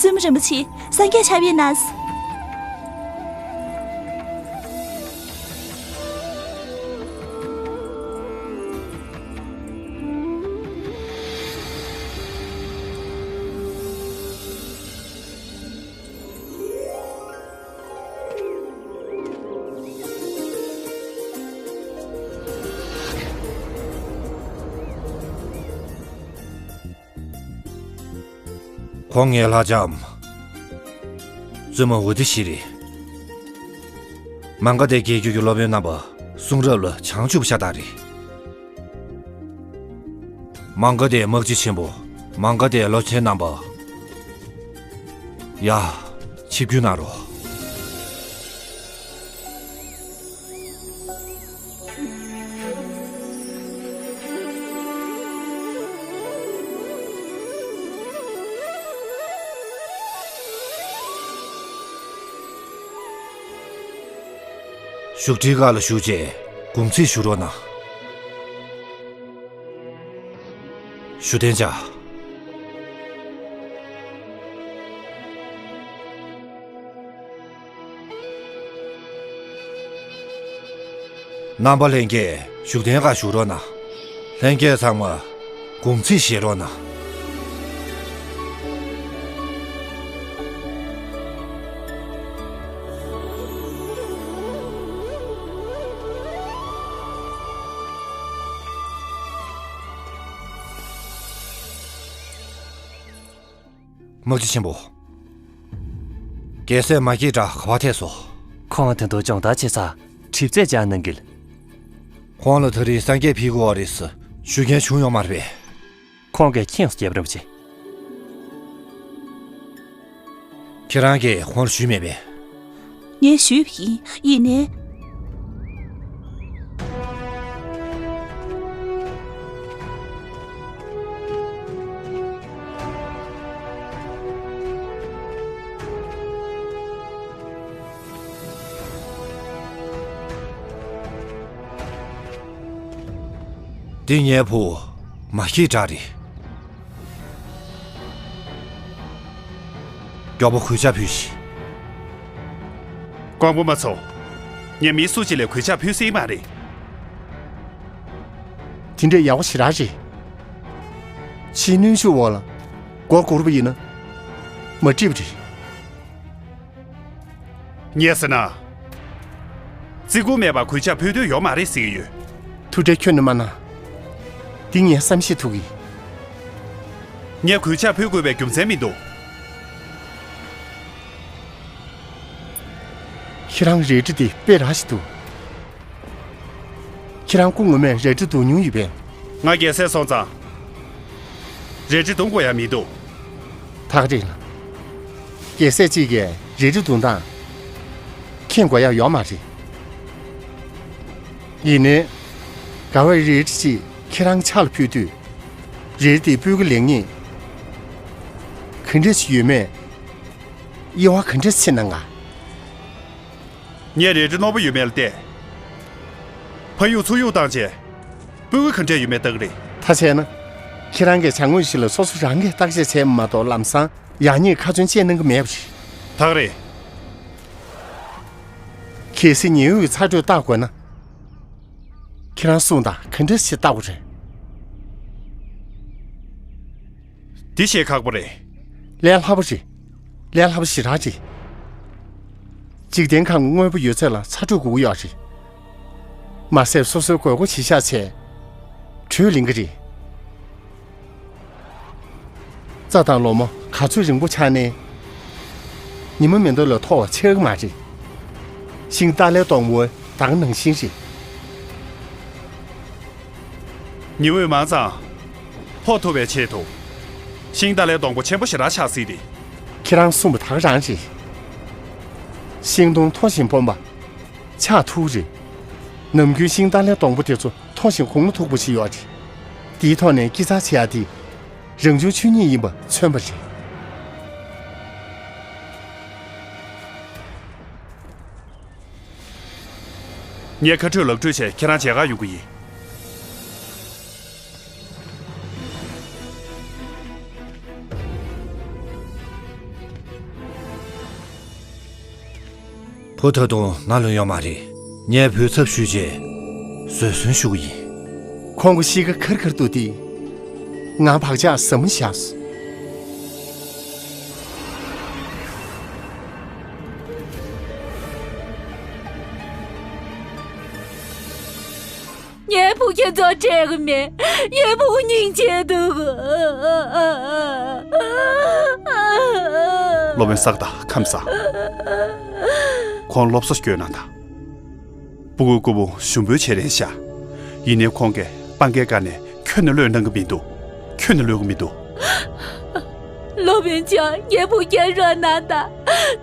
བཙུན་མོ་རིན་པོ་ཆེ། སངས་རྒྱས་ཆགས་པའི་གནས། ཁོང་ངའི་ལྷ་ལྕམ། བཙུན་མོ་ཝུ་ཏི་ཤི་རེད། མ་ག་དྷའི་རྒྱལ་རྒྱུད་ཀྱི་སློབ་དཔོན་རྣམ་པ་གསུང་རབ་ལ་བྱང་ཆུབ་ཤ་སྟག་རེད། མ་ག་དྷའི་དམག་སྤྱི་ཆེན་པོ། མ་ག་དྷའི་བློན་ཆེན་རྣམ་པ། ཡ། ཆིབས་བསྒྱུར་གནང་རོགས། བཞུགས་ཁྲིའི་ཁ་ལ་བཞུགས་རྗེས་དགུང་ཚིགས་ཞུ་རོགས་གནང་། བཞུགས་གདན་འཇགས། རྣམ་པ་ལྷན་རྒྱས་བཞུགས་གདན་ཁ་བཞུགས་རོགས་གནང་། ལྷན་རྒྱས་ཚང་མ་དགུང་ཚིགས་བཞེས་རོགས་གནང་། དམག་སྤྱི་ཆེན་པོ། རྒྱལ་སྲས་མ་སྐྱེས་དགྲ་ག་པར་ཐད་སོང་། ཁོང་དོན་དུ་སྦྱོང་བརྡར་བྱེད་ས་གྲིབ་རྩེད་བྱ་གནང་གིལ། ཁོང་ལ་ད་རེས་སངས་རྒྱས་ཕེབས་དགོས་པ་རེད་ཟེར་ཞུ་མཁན་བྱུང་ཡོད་མ་རེད་པས། ཁོང་གིས་མཁྱེན་སོང་རྒྱལ་པོ་རིན་པོ་ཆེ། ཁྱེད་རང་གིས་ཁོང་ལ་ཞུས་མེད་པས། ངས་ཞུས་པ་ཡིན། ཡིན་ནའི། འདི་ངའི་བུ་མ་སྐྱེས་དགྲ་རེད། མགྱོགས་པོ་གུས་ཕྱག་ཕུལ་ཤིག། ཀོང་པོ་པ་ཚོ། ངས་མི་སུ་གཅིག་ལ་གུས་ཕྱག་ཕུལ་སྲིད་མ་རེད། དེ་འདྲ་ཡག་པོ་ཞེ་དྲག་རེད། ཕྱིའི་གནོན་ཤུགས་འོག་ལ་མགོ་སྒུར་བ་ཡིན་ན་མ་འགྲིག་པ་རེད། ངས་ཟེར་ན། བརྩི་བཀུར་མེད་པར་གུས་ཕྱག་ཕུལ་འདོད་ཡོད་མ་རེད་ཟེར་གྱི་ཡོད། ཐུགས་ཁྲལ་ཁྱོན་ནས་མ་གནང་། འདི་ངས་བསམ་ཤེས་ཐུབ་ཀྱི། ངས་གུས་ཕྱག་ཕུལ་དགོས་པའི་རྒྱུ་མཚན་མི་འདུག། ཁྱེད་རང་རལ་གྲི་དེ་དཔེ་རག་ཞིག་འདུག། ཁྱེད་རང་སྐུ་ངོ་མས་རལ་གྲི་རྡུང་མྱོང་ཡོད་པས། ང་རྒྱལ་སྲས་སོང་ཙང་། རལ་གྲི་རྡུང་དགོས་ཡ་མི་འདུག། ཐག་རིང་ལ། རྒྱལ་སྲས་གཅིག་གིས་རལ་གྲི་རྡུང་སྟངས་མཁྱེན་དགོས་ཡ་ཡོད་མ་རེད། ཡིན་ནའི། ག་བའི་རལ་གྲི་གཅིག་ཁྱེད་རང་ཕྱག་ལ་ཕུལ་དུས། རལ་གྲི་དེ་སྤུས་ཀ་ལེགས་ཉེས། ག་འདྲ་ཞིག་ཡོད་མེད། དབྱེ་བ་ག་འདྲ་ཕྱེ་གནང་ག། ངས་རལ་གྲི་རྣོ་པོ་ཡོད་མེད་ལ་བལྟས། ཕར་གཡུག་ཚུར་གཡུག་བཏང་རྗེས། སྤུས་ཀ་ག་འདྲ་ཡོད་མེད་བལྟ་གི་རེད། ད་བྱས་ན། ཁྱེད་རང་གིས་བྱ་དངོས་ཤིག་ལ་སོ་སོ་རང་གིས་བརྟག་དཔྱད་བྱས་མ་གཏོགས་ལམ་སང་ཡག་ཉེས་ཁ་ཚོན་བཅད་གནང་གི་མེད་པ་རེད། ད་ག་རེད། གལ་སྲིད་ཉེའུ་ཡི་ཚ་དྲོད་བརྟག་དགོས་ན། ཁྱེད་རང་གསུངས་དང་ག་འདྲ་ཞིག་བརྟག་པ་རེད། འདི་བཤད་ཁག་པོ་རེད། ལས་སླ་པོ་རེད། ལས་སླ་པོ་ཞེ་དྲག་རེད། འཇིག་རྟེན་ཁམས་དངོས་པོ་ཡོད་ཚད་ལ་ཚ་དྲོད་དགོས་ཀྱི་ཡོད་རེད། མ་ཟད་སོ་སོའི་དགོས་མཁོ་གཞིར་བཞག་བྱས། དྲོད་ལེན་གྱི་རེད། རྩྭ་དང་ལོ་མ་ག་ཚོད་རིང་པོ་ཆགས་ནའི། ཉི་མ་མེ་མདོག་ལས་མཐོ་བ་ཆགས་ཀྱི་མ་རེད། ཤིང་ཏཱ་ལའི་སྡོང་པོ་ད་ག་ནང་བཞིན་རེད། ཉི་འོད་མང་ཙང་ཕོག་ཐུབ་པའི་ཆེད་དུ། ཤིང་ཏཱ་ལའི་སྡོང་པོ་ཆེན་པོ་ཞེ་དྲག་ཆགས་སྲིད་དེ། ཁྱེད་རང་གསུངས་པ་ད་ག་རང་རེད། ཤིང་སྡོང་མཐོ་ཞིང་སྦོམ་པ། ཆགས་ཐུབ་རེད། ནམ་རྒྱུན་ཤིང་ཏཱ་ལའི་སྡོང་པོ་དེ་ཚོ་མཐོ་ཞིང་གོང་ལ་མཐུག་པོ་ཞིག་ཡོད་རེད། དེའི་ཐོག་ནས་དཀྱིལ་ཆགས་བྱེད་ཡ་དེ། རང་བྱུང་ཆོས་ཉིད་ཡིན་པ་མཚོན་པ་རེད། ངས་ཁ་སྤྲོད་ལག་སྤྲོད་བྱས་ཁྱེད་རང་མཇལ་ཁ་ཡོང་གི་ཡིན། བུ་ད་དུང་ནང་ལོགས་ཡོད་མ་རེད། ངས་བུའི་ཚབ་ཞུས་རྗེས་བཟོད་གསོལ་ཞུ་གི་ཡིན། ཁོང་གི་གཤིས་ཀ་ཁར་ཁར་འདུག་སྟེ། ང་བག་ཆགས་ཟབ་མོ་བཞག་སོང་། ངའི་བུ་ཁྱེད་ཚོར་སྤྲད་གི་མེད། ངའི་བུ་སྙིང་རྗེ་འདུག་སློབ་དཔོན་སག་དང་ཁམས་བཟང་། ཁོང་སློབ་གསོ་སྐྱོན་གནང་དང་། སྤུ་གུ་སྐུ་བོ་ཞུམ་པོའི་བྱེད་རན་ཤག་ཡིན་ནའི་ཁོང་གིས་སྤང་གའི་བཀའ་ནས་ཁྱོན་ནས་གློད་གནང་གི་མི་འདུག་ཁྱོན་ནས་གློད་གི་མི་འདུག་སློབ་དཔོན་མཆོག་ངའི་བུ་སྐྱབས་རོགས་གནང་དང་།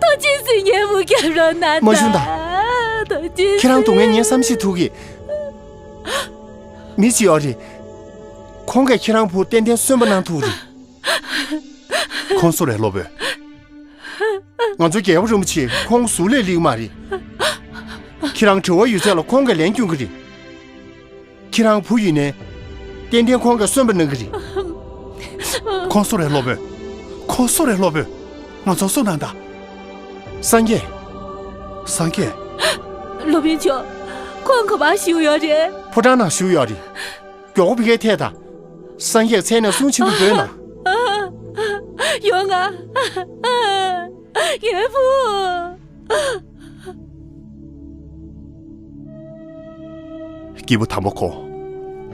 ཐུགས་རྗེ་ཆེ། ངའི་བུ་སྐྱབས་རོགས་གནང་དང་། མ་ཞུ་དང་། ཐུགས་རྗེ་ཆེ། ཁྱེད་རང་སྡུག་བསྔལ་ངས་བསམ་ཤེས་ཐུབ་གི་མི་ཅིག་ཡོད་རེད། ཁོང་གིས་ཁྱེད་རང་བུ་ཏན་ཏན་གསོན་པོ་གནང་ཐུབ་རེད། ཁོང་སུ་རེད་སློབ་དཔོན། ང་ཚོ་རྒྱལ་བ་རིན་པོ་ཆེ་ཁོང་གཟུགས་ལས་སླེབས་མ་རེད། ཁྱེད་རང་དྲི་བ་ཡོད་ཚད་ལ་ཁོང་གིས་ལན་སྐྱོན་གི་རེད། ཁྱེད་རང་བུ་ཡིན་ནའི། ཏན་ཏན་ཁོང་གིས་གསོན་པོ་གནང་གི་རེད། ཁོང་སུ་རེད་སློབ་དཔོན། ཁོང་སུ་རེད་སློབ་དཔོན། ང་ཚོ་སུ་ནང་ད། སངས་རྒྱས། སངས་རྒྱས། སློབ་དཔོན་མཆོག་ཁོང་ག་པར་བཞུགས་ཡོད་རེད། ཕོ་བྲང་ནང་བཞུགས་ཡོད་རེད། མགྱོགས་པོ་ཕ་གིར་ཐད་དང་། སངས་རྒྱས་མཚན་ནས་གསུང་ཆེན་པོ་འབོད་གནང་། ཡོང་ང་། ངའི་བུ། སྐྱེས་བུ་དམ་པ་ཁོང་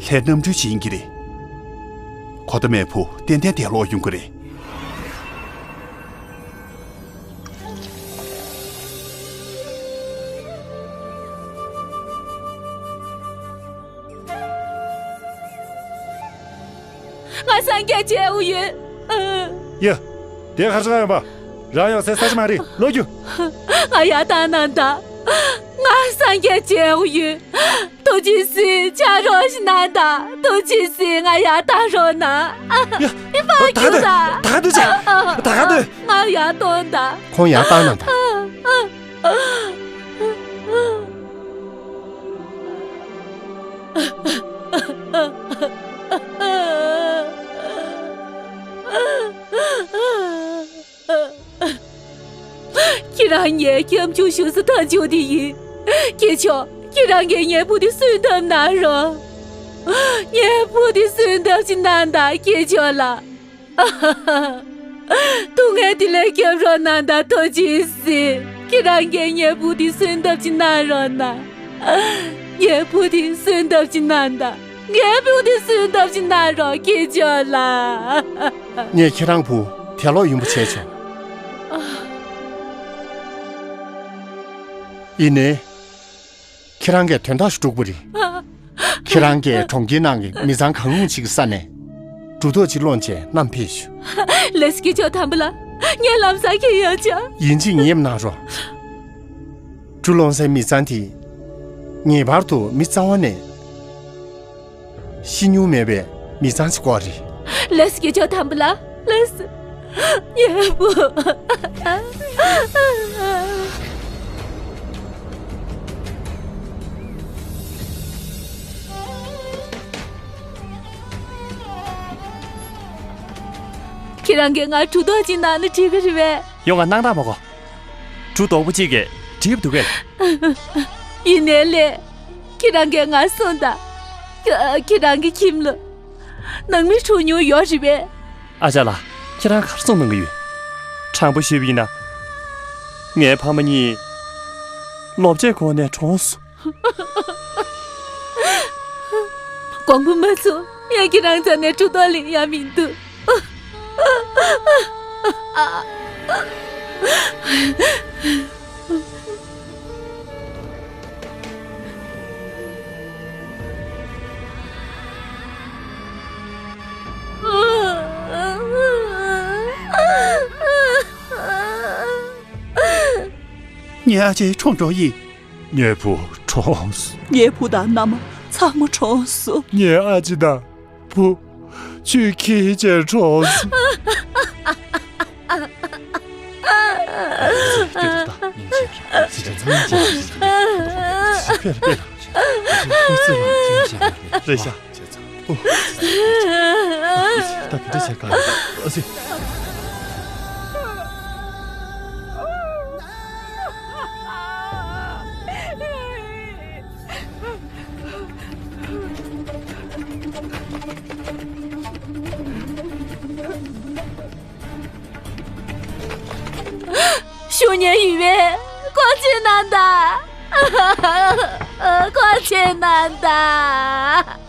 ལྷའི་རྣམ་སྤྲུལ་ཅིག་ཡིན་གྱི་རེད། གོ་ད་མའི་བུ་ཏན་ཏན་དེ་ལོག་ཡོང་གི་རེད། ང་སངས་རྒྱས་མཇལ་དགོས་ཡོད། ཡ། དེ་ག་རེ་བྱེད་ཡོང་པ། རང་ཡོང་སའི་ས་ཆ་མ་རེད། ལོག་རྒྱུ། ང་ཡར་བཏང་གནང་དང་། ང་སངས་རྒྱས་མཇལ་དགོས་ཡོད། ཐུགས་རྗེ་ཆེ། ཕྱག་རོགས་ཤིག་གནང་དང་། ཐུགས་རྗེ་ཆེ། ང་ཡར་བཏང་རོགས་གནང་། ཡ། ཨི་ཕ་ད་རྒྱུགས་ག་དང་། ད་ག་དུས་ད་ག་དུས། ང་ཡར་གཏོང་དང་། ཁོང་ཡར་བཏང་གནང་དང་། ཁྱེད་རང་ངའི་སྐྱབས་འཇུག་ཞུ་ས་ཐག་ཆོད་དེ་ཡིན། སྐྱེས་མཆོག་ཁྱེད་རང་གིས་ངའི་བུ་དེ་གསོན་ཐབས་གནང་རོགས། ངའི་བུ་དེ་གསོན་ཐབས་ཤིག་གནང་དང་། སྐྱེས་མཆོག་ལགས། སྡུག་བསྔལ་དེ་ལས་སྐྱོབ་རོགས་གནང་དང་། ཐུགས་རྗེ་ཆེ། ཁྱེད་རང་གིས་ངའི་བུ་དེ་གསོན་ཐབས་ཤིག་གནང་རོགས་གནང་། ངའི་བུ་དེ་གསོན་ཐབས་ཤིག་གནང་དང་། ངའི་བུ་དེ་གསོན་ཐབས་ཤིག་གནང་རོགས། སྐྱེས་མཆོག་ལགས། ངས་ཁྱེད་རང་བུ་དེ་ལོག་ཡོང་པ་བྱས་ཆོག་ཡིན་ནའི། ཁྱེད་རང་གིས་དོན་དག་ཞིག་སྒྲུབ་དགོས་རེད། ཁྱེད་རང་གིས་གྲོང་ཁྱེར་ནང་གི་མི་ཚང་གང་རུང་ཅིག་གི་ས་ནས་གྲུ་ཐོག་ཅིག་སློང་བྱས་བསྣམས་ཕེབས་ཤོག་ལགས་སོ། སྐྱེས་མཆོག་དམ་པ་ལགས། ངས་ལམ་སང་འཁྱེར་ཡོང་ཆོག་ཡིན་གཅིག་ངེས་པ་གནང་རོགས། གྲུ་སློང་སའི་མི་ཚང་དེ་ངེས་པར་དུ་མི་རྩ་བ་ནས་ཤི་མྱོང་མེད་པའི་མི་ཚང་ཅིག་དགོས་རེད། ལགས་སོ། སྐྱེས་མཆོག་དམ་པ་ལགས། ལགས་སོ། ངའི་བུ། ཁྱེད་རང་གིས་ང་གྲུ་ཐོག་ཅིག་གནང་ན་འགྲིག་གི་རེད་པས། ཡོང་ང་གནང་དང་མ་གོ། གྲུ་རྡོག་པོ་གཅིག་གིས་འགྲིག་པ་འདུག་གས། ཡིན་ནའི་ལགས། ཁྱེད་རང་གིས་ང་གསུངས་དང་། ཁྱེད་རང་གི་ཁྱིམ་ལ་ནང་མི་གྲོངས་མྱོང་ཡོད་རེད་པས། ཨ་ཅག་ལགས། ཁྱེད་རང་ག་རེ་གསུངས་གནང་གི་ཡོད། དྲང་པོ་ཞུས་པ་ཡིན་ན། ངའི་ཕ་མ་གཉིས་ལོ་བརྒྱད་གོང་ནས་གྲོངས་སོང་། དགོངས་པ་མ་ཚོམ། ངས་ཁྱེད་རང་རྩ་ནས་གྲུ་ཐོག་ལེན་ཡ་མི་འདུག་ངའི་ཨ་ཅེ་གྲོངས་འགྲོ་ཡི། ངའི་བུ་གྲོངས་སོང་། ངའི་བུ་དང་མནའ་མ་ཚང་མ་གྲོངས་སོང་། ངའི་ཨ་ཅེ་དང་བུ་ཆུས་ཁྱེར་བྱས་གྲོངས་སོང་། རེད་ཤག་ད་ག་འདྲ་བྱས་ག་ཨ་སི། ཤུགས་ཉན་ཡིན་པས། སྐོར་ཆེན་གནང་དང་། སྐོར་ཆེན་གནང་དང་།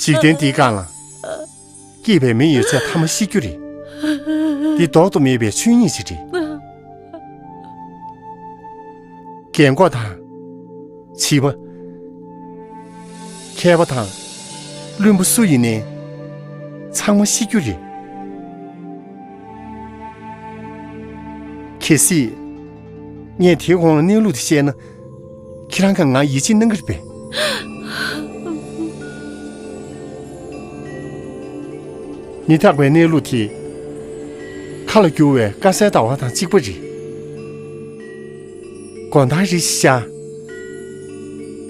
འཇིག་རྟེན་འདིའི་སྒང་ལ། སྐྱེས་པའི་མི་ཡོད་ཚད་ཐ་མ་ཤི་རྒྱུ་རེད། འདི་ལྡོག་ཏུ་མེད་པའི་ཆོས་ཉིད་ཅིག་རེད། རྒན་གོག་དང་། བྱིས་པ། མཁས་པ་དང་། བླུན་པོ་སུ་ཡིན་ནའི། ཚང་མ་ཤི་རྒྱུ་རེད། གལ་སྲིད། ངས་དེའི་གོང་ལ་གནས་ལུགས་དེ་བཤད་ན། ཁྱེད་རང་གིས་ང་ཡིད་ཆེས་གནང་གི་རེད་པས། མི་རྟག་པའི་གནས་ལུགས་དེ། མཁའ་ལ་རྒྱུ་བའི་དཀར་གསལ་ཟླ་བ་དང་གཅིག་པ་རེད། དགོང་དག་རེ་ཞིག་ཤར།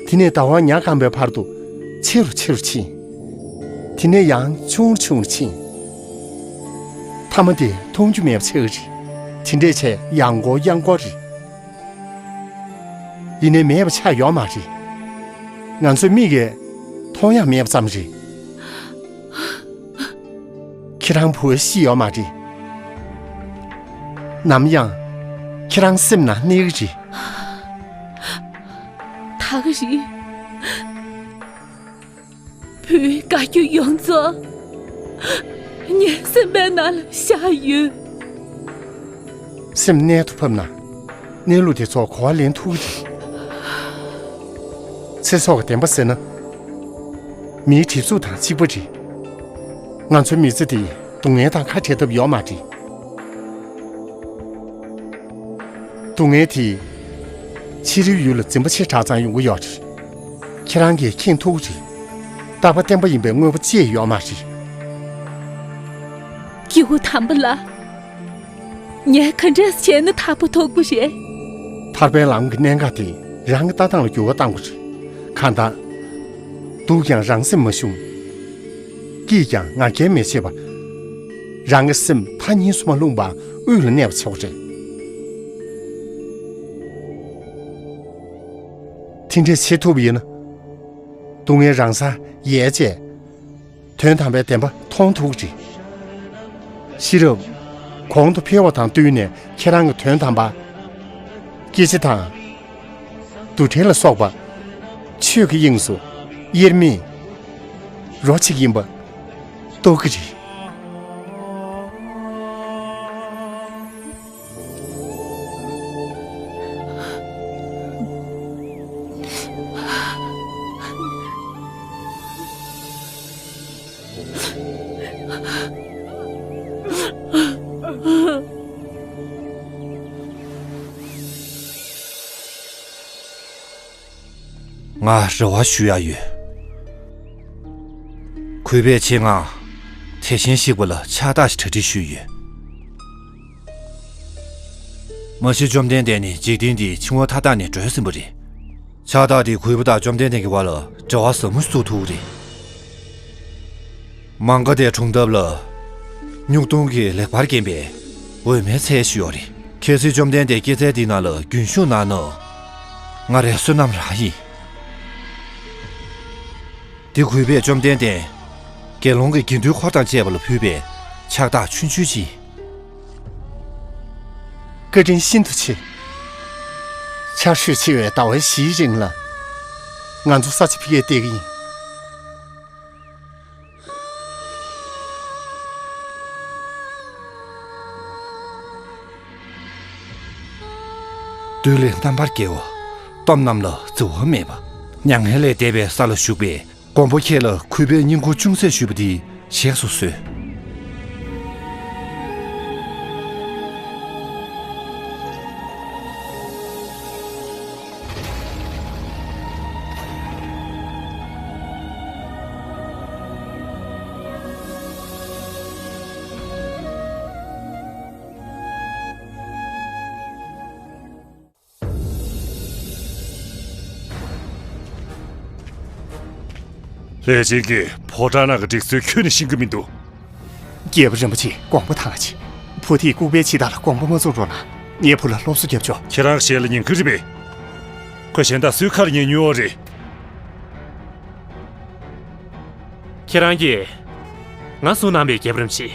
དེ་ནས་ཟླ་བ་ཉ་གང་པའི་བར་དུ་ཆེ་རུ་ཆེ་རུ་ཕྱིན། དེ་ནས་ཡང་ཆུང་རུ་ཆུང་རུ་ཕྱིན། མཐའ་མ་དེ་མཐོང་རྒྱུ་མེད་པ་ཆགས་ཀྱི་རེད། དེ་འདྲས་བྱས་ཡང་འགོར་ཡང་འགོར་རེད། ཡིན་ནའི་མེད་པ་ཆགས་ཡོད་མ་རེད། ང་ཚོའི་མིག་གིས་མཐོང་ཡག་མེད་པ་ཙམ་རེད། ཁྱེད་རང་བུ་ཤི་ཡོད་མ་རེད། ནམ་ཡང་ཁྱེད་རང་སེམས་ནང་གནས་ཀྱི་རེད། ད་ག་རེད། བུའི་དགའ་སྐྱིད་ཡོངས་རྫོགས་ངའི་སེམས་པའི་ནང་ལ་ཤར་ཡོད། སེམས་རྣལ་དུ་ཕབ་ན། གནས་ལུགས་དེ་ཚོ་གོ་བ་ལེན་ཐུབ་ཀྱི་རེད། ཚེ་སྲོག་གི་བདེན་པ་ཟེར་ན། མིའི་གྲིབ་གཟུགས་དང་གཅིག་པ་རེད། ང་ཚོའི་མི་ཚེ་འདི་སྡུག་བསྔལ་དང་ཁ་བྲལ་ཐབས་ཡོད་མ་རེད། སྡུག་བསྔལ་དེས་ཕྱི་རོལ་ཡུལ་ལ་འཛིན་པ་ཆེ་དྲགས་ཙང་ཡོང་གི་ཡོད་རེད། ཁྱེད་རང་གིས་མཁྱེན་ཐུབ་ཀྱི་རེད། རྟག་པ་བརྟན་པ་ཡིན་པའི་དངོས་པོ་ཅི་ཡང་ཡོད་མ་རེད། སྐྱེས་བུ་དམ་པ་ལགས། ངས་ག་འདྲས་བྱས་ན་ཐར་པ་ཐོབ་དགོས་རེད། ཐར་པའི་ལམ་གྱི་གནད་འགག་དེ་རང་གི་ལྟ་སྟངས་ལ་འགྱུར་བ་གཏང་དགོས་རེད། གང་ལྟར། སྡུག་ཀྱང་རང་སེམས་མ་ཞུམ། སྐྱིད་ཀྱང་ང་རྒྱལ་མི་བྱེད་པ། རང་གི་སེམས་མཐའ་གཉིས་སུ་མ་ལྷུང་བར་དབུས་ལ་གནས་པ་ཆོག་རེད། དེ་འདྲས་བྱེད་ཐུབ་པ་ཡིན་ན། སྡུག་བསྔལ་རང་སར་ཡལ་བྱས། དོན་དམ་པའི་བདེན་པ་མཐོང་ཐུབ་ཀྱི་རེད། ཤེས་རབ། གོང་དུ་འཕེལ་བ་དང་བསྟུན་ནས་ཁྱེད་རང་གི་དོན་དམ་པ། སྐྱེ་འཆི་དང་། འདུ་འབྲལ་ལ་སོགས་པ། ཆོས་ཀྱི་དབྱིངས་སུ། དབྱེར་མེད། རོ་གཅིག་ཡིན་པ། རྟོགས་ཀྱི་རེད། ང་རེ་བ་ཞུ་ཡ་ཡོད། གུས་པས་ཆེད་མངགས་དེ་བཞིན་གཤེགས་པ་ལ་ཕྱག་རྟགས་ཤིག་གྲ་སྒྲིག་ཞུས་ཡོད། མ་གཞི་བཅོམ་ལྡན་འདས་ནི་འཇིག་རྟེན་འདིའི་འཆིང་བ་མཐའ་དག་ནས་གྲོལ་ཟིན་པ་རེད། ཕྱག་རྟགས་དེས་གུས་པ་དང་བཅོམ་ལྡན་འདས་ཀྱི་བར་ལ་འབྲེལ་བ་ཟབ་མོ་བཙུགས་ཐུབ་ཀྱི་རེད། མ་ག་དྷའི་སྒྲུང་ལྡེབས་ལ་སྨྱུག་དུང་གི་ལེགས་པར་བརྒྱན་པའི་འོད་མའི་ཚལ་ཞིག་ཡོད་རེད། གལ་སྲིད་བཅོམ་ལྡན་འདས་སྐྱེད་ཚལ་འདི་ནང་ལ་རྒྱུན་ཞུགས་གནང་ན། ང་རའི་བསོད་ནམས་རང་ཡིན། འདི་གུས་པས་བཅོམ་ལྡན་འདས་དགེ་སློང་གི་དགེ་འདུན་འཁོར་དང་བཅས་པ་ལ་ཕུལ་བས་ ཕྱག་རྟགས་ཆུང་ཆུང་ཅིག་བཀའ་དྲིན་ཤིན་ཏུ་ཆེ། ཆར་ཞོད་ཆེ་བའི་ཟླ་བ་བཞིའི་རིང་ལ། ང་ཚོ་ས་ཆ་ཕ་གིར་བསྡད་ཀྱི་ཡིན། བདུད་ལས་རྣམ་པར་རྒྱལ་བ། གཏུམ་རྣམས་ལ་བརྫི་བ་མེད་པ། མྱ་ངན་ལས་འདས་པའི་ས་ལ་བཞུགས་པའི་མགོན་པོ་ཁྱེད་ལ་གུས་པས་བསྙེན་བཀུར་ཅུང་ཟད་ཞུས་པ་འདི་བཞེས་སུ་གསོལ། ལྷས་བྱིན་གྱིས་ཕོ་བྲང་ནང་གི་སྒྲིག་སྲོལ་ཁྱོན་ནས་ཤེས་ཀྱི་མི་འདུག་རྒྱལ་པོ་རིན་པོ་ཆེ་དགོངས་པ་དྭངས་ཆེ། བུ་དེའི་ལྐུགས་པའི་ཕྱི་ཐག་ལ་དགོངས་པ་མ་ཚོམ་རོགས་གནང་། ངའི་བུ་ལ་སློབ་གསོ་རྒྱབ་ཆོག་ཁྱེད་རང་ཞལ་ལ་ཉན་གྱི་རེད་པས། ཁོས་གཞན་དག་སུའི་ཁ་ལ་ཉན་མྱོང་བ་རེད། ཁྱེད་རང་གིས་ང་བཟུང་གནང་བའི་རྒྱལ་པོ་རིན་པོ་ཆེ།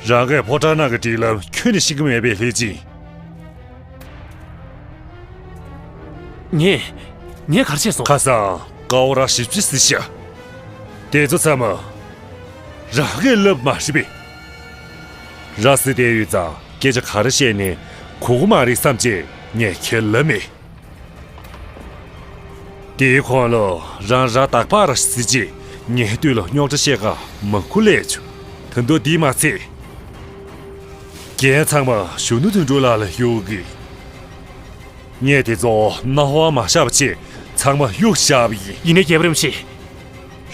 རང་གིས་ཕོ་བྲང་ནང་གི་སྒྲིག་ལམ་ཁྱོན་ནས་ཤེས་ཀྱི་མེད་པའི་ལྷས་བྱིན། ངས། ངས་ག་རེ་བྱས་སོང་། ཁ་སང་ཀའོ་ར་ཞིབ་ཅིག་གཟིགས་ཤག་དེ་ཚོ་ཚང་མ་རང་གིས་ལབ་མ་རེད་པས། ར་བཟི་བསྡད་ཡོད་ཙང་སྐད་ཆ་ག་རེ་བཤད་ནས་གོ་གི་མ་རེད་བསམ་བྱས་ངས་ཁས་ལབ་མེད། དེའི་གོང་ལ་རང་ར་དག་པ་ར་བཟི་བྱས་ངའི་སྟོད་ལ་རྙོག་དྲ་བཤད་ག་མང་པོ་སླེབས་བྱུང་། ད་དུང་འདི་མ་ཚད། རྒན་ཚང་མ་གཞོན་ནུ་དོན་གྲུབ་ལགས་ལ་གཡུག་གི། ངས་དེ་ཚོ་སྣང་བ་མ་ཤར་བ་བྱས་ཚང་མ་གཡུག་བཞག་པ་ཡིན། ཡིན་ནའི་རྒྱལ་པོ་རིན་པོ་ཆེ།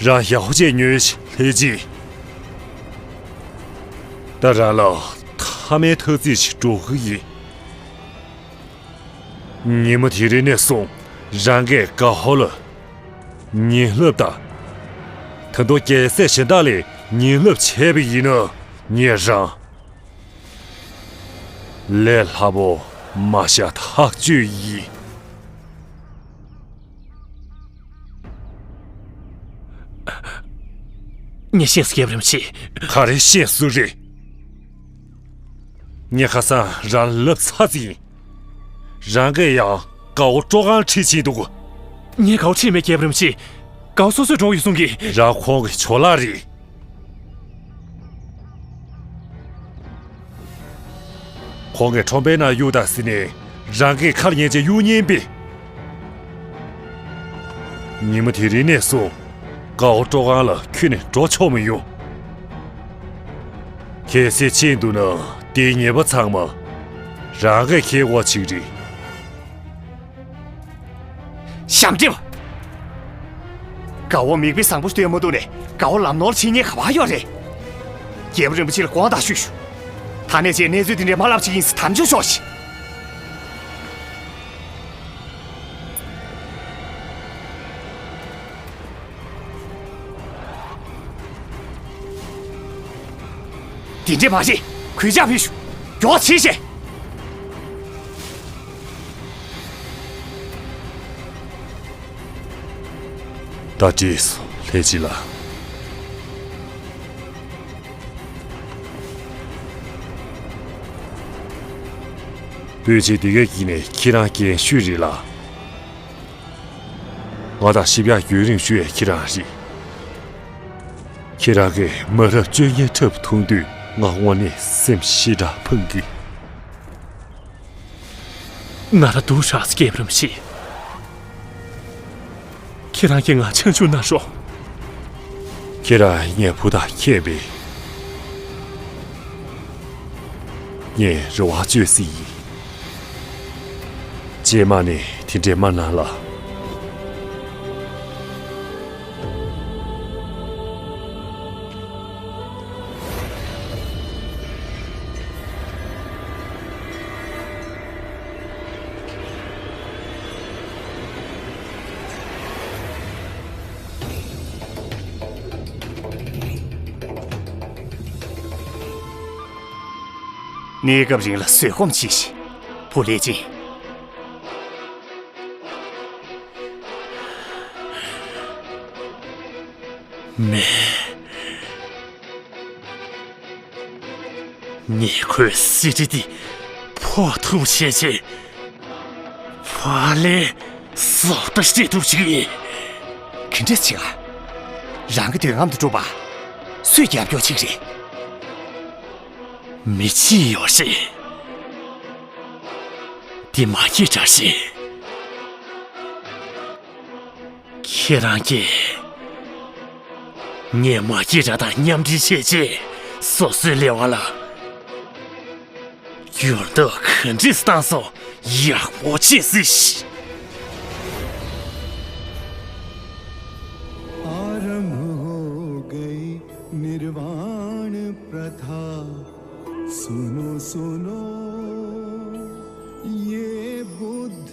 རང་ཡག་པོ་བྱས་ཉོན་ཞིག་ལྷས་བྱིན། ད་རང་ལ་མཐའ་མའི་ཐ་ཚིག་ཅིག་སྒྲོག་གི་ཡིན། ཉིན་མོ་དེ་རིང་ནས་བཟུང་རང་གིས་ཀའོ་ལ་ཉེས་ལབ་དང་། ད་དུང་རྒྱལ་སྲས་གཞན་དག་ལ་ཉེས་ལབ་བྱས་པ་ཡིན་ན་ངས་རང་ལས་སླ་པོ་མ་བཞག་ཐག་ཆོད་ཡིན། ངས་ཤེས་སོང་རྒྱལ་པོ་རིན་པོ་ཆེ། ག་རེ་ཤེས་སོང་རེད། ངས་ཁ་སང་རང་ལ་ལབ་ཚར་ཙམ་ཡིན། རང་གིས་ཡང་ཀའོ་སྤྲོ་ཁང་ཁྲིད་ཕྱིན་འདུག་ངས་ཀའོ་ཁྲིད་མེད་རྒྱལ་པོ་རིན་པོ་ཆེ། ཀའོ་སོ་སོས་འགྲོ་ཡོད་གསུང་གི། རང་ཁོང་གི་ཇོ་ལགས་རེད། ཁོང་གིས་ཁྲོམ་པའི་ནང་གཡུག་དང་ཟེར་ནས་རང་གིས་ཁ་ལ་ཉན་བྱས་གཡུག་ཉན་པས། ཉིན་མོ་དེ་རིང་ནས་བཟུང་ཀའོ་སྤྲོ་ཁང་ལ་ཁྱོན་ནས་འགྲོ་ཆོག་མི་ཡོང་། གལ་སྲིད་ཕྱིན་འདུག་ན་དེའི་ཉེས་པ་ཚང་མ་རང་གིས་འཁྱེར་དགོས་ཅིག་རེད། ཞབས་འདེབས། ཀའོ་མིག་དཔེ་བཟང་པོ་སྟོན་མ་ཐུབ་ནས་ཀའོ་ལམ་ནོར་བྱེད་མཁན་ག་པར་ཡོད་རེད། རྒྱལ་པོ་རིན་པོ་ཆེ་ལ་དགོངས་དག་ཞུས་ཞུ། ད་ནས་བྱས་གནས་ཚུལ་དེ་འདྲའི་མ་ལབ་ཅིག་ཡིན་ཟེར་དམ་བཅའ་ཤོག་ཤིག་དེ་འདྲས་མ་བྱེད། གུས་ཕྱག་ཕུལ་ཞུ། མགྱོགས་བྱེད་ཤེས། ད་བྲིས་སོང་ལྷས་བྱིན་ལགས། བོད་ཆེ་འདི་གའི་དཀྱིལ་ནས་ཁྱེད་རང་རྒན་ཤོས་རེད་ལ། ང་དང་ཞིབ་ཡག་རྒྱུན་རིང་ཤོས་ཡ་ཁྱེད་རང་རེད། ཁྱེད་རང་གིས་མ་རབས་སྤྱོད་ངན་འཁྲབ་ཐུབ་དུས་ང་དངོས་གནས་སེམས་ཞེ་དྲག་ཕངས་ཀྱི། ང་ར་སྡུག་ཧྲག་སྐྱེས་རམ་ཤི། ཁྱེད་རང་གིས་ང་ཆང་ཆུང་གནང་རོགས། ཁྱེད་རང་ངའི་བུ་དང་ཁྱད་པས། ངས་རེ་བ་བཅོལ་སྲིད་ཡིན། རྗེས་མ་ནས་དེ་འདྲས་མ་གནང་ལ། གནས་སྐབས་རིང་ལ་བཟོད་སྒོམ་བྱེད་ཤིག་བུ་ལྷས་བྱིན། མེ། ངས་ཁོའི་གསེར་ཁྲི་དེ་ཕོག་ཐུབ་བྱས་རྗེས། ཕ་ལེ་བཟོ་ལྟ་བྱེད་ཐུབ་ཅིག་ཡིན། ག་འདྲས་བྱེད་ཨ། རང་གི་འདོད་རྔམ་དུ་སྒྲུབ་པ། སུས་རྒྱབ་སྐྱོར་བྱེད་ཀྱི་རེད། མི་གཅིག་ཡོད་རེད། དེ་མ་སྐྱེས་དྲག་ཤིང་། ཁྱེད་རང་གིས་ངས་མ་སྐྱེས་དགྲ་དང་མཉམ་འབྲེལ་བྱས་རྗེས་སོ་སོའི་ལས་དབང་ལ་འགྱུར་ལྡོག་ག་འདྲས་བཏང་སོང་། ཡག་པོ་བྱས་ཟིག आरंभ हो गई निर्वाण प्रथा। सुनो सुनो ये बुद्ध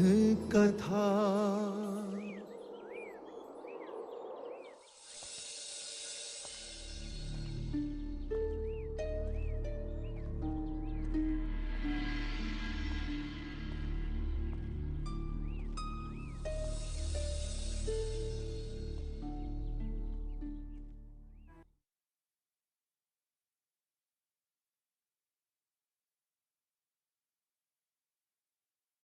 कथा।